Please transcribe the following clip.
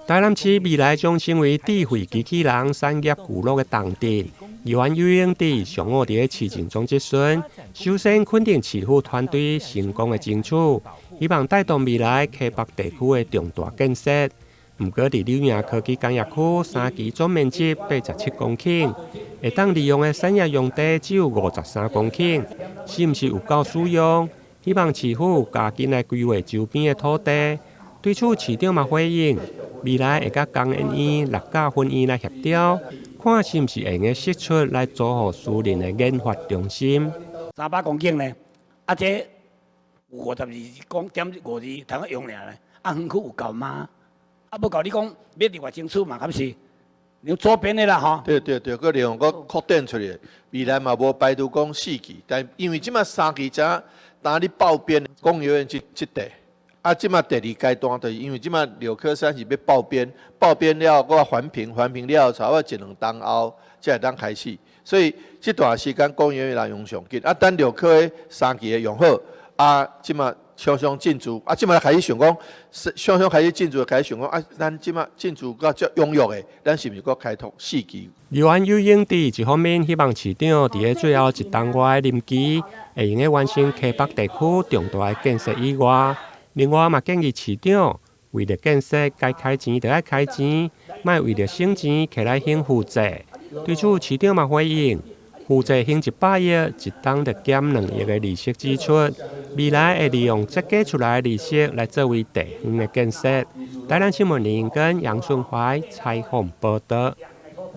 台南市未來將成為智慧機器人產業聚落的重鎮。議員游泳池上午佇咧市政總質詢，首先肯定市府團隊成功的爭取，希望帶動未來溪北地區的重大建設。毋過，佇柳營科技工業區三期總面積87公頃，會當利用的產業用地只有53公頃，是毋是有夠使用？希望市府加緊來規劃周邊的土地。對此，市長嘛回應，未來會佮工研院、六甲分院來協調，看是毋是會用釋出來租予私人的研發中心。 300公頃呢，啊這有52.52通用爾呢，啊園區有夠嗎？啊無夠你講欲另外爭取嘛，敢是？你左邊的啦吼。對對對，閣利用閣擴展出來，未來嘛無排除講四期，但因為這馬三期才當咧報編工業園這這塊。啊，這馬第二階段就是因為這馬六顆山是欲報編，報編了閣環評，環評了差不多一兩冬後才會當開始，所以這段時間工業園人用上緊。啊，等六科的三期的用好，啊，這馬廠商進駐，啊，這馬開始想講，廠商開始進駐，開始想講，啊，咱這馬進駐較足踴躍的，咱是毋是閣開拓四期？議員游泳池一方面希望市長佇咧最後一冬外的任期，會用得完成溪北地區重大的建設以外，另外嘛建議市長為著建設該開錢就愛開錢，莫為著省錢起來興負債。對此，市長嘛回應，負債還100億，一冬就減2億的利息支出，未來會利用折價出來的利息來作為地方的建設。台南新聞林跟楊順懷採訪報導。